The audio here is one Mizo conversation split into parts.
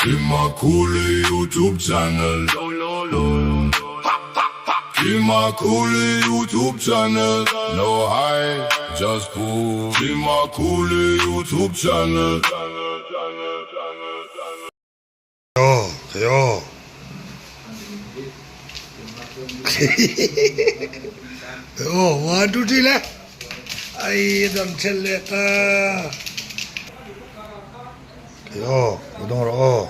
Kimakuli YouTube channel Kimakuli YouTube channel No high, just cool Kimakuli YouTube channel Aw thei aw. Aw one two three le. Ai dam chel le ta. Thei aw lo dawng rawh aw.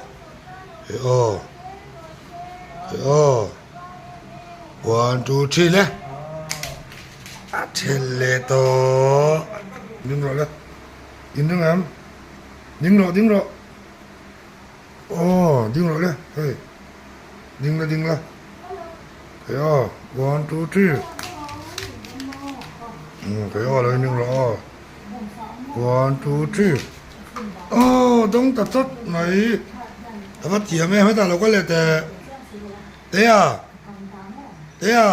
Thei aw. Thei aw. One two three le. A chel le tawh. Ding rawh le. Ding ding em. Ding rawh ding rawh. Aw ding rawh le hei ding la ding la thei aw one two three umm thei aw lo in ding rawh aw one two three aw dawng ta chawt mai a va thiam em hetah lo kal leh teh Tea Tea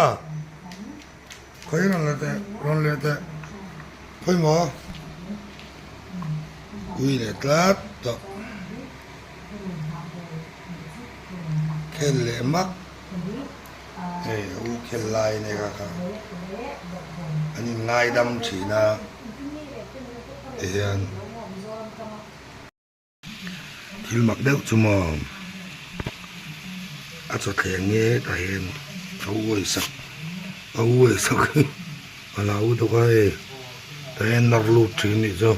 khawi rawn leh teh rawn leh teh khawi maw ui leh tlat tawh khel leh mak hei a u khel lai ania kha kha an in ngaidam thin a tihian. Thil mak deuh chu maw a chawthleng nge tah hian a uai sak a uai sak hi a lo dawk a hei tah hian nawr lut thin nih chu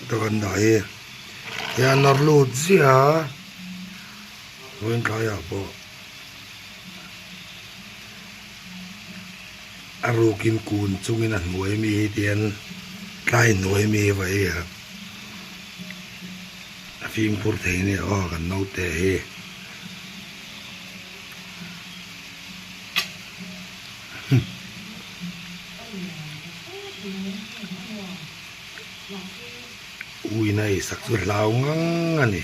ta kan dah hi hian nawr lut ziah a vawiin tlaiah pawh a rukin kun chungin a hnuai mi hi tihian tlai hnuai mi hi va hei a a fimkhur thei ania aw kan naute hi. Uina ei sak chu hlau ngang a ni.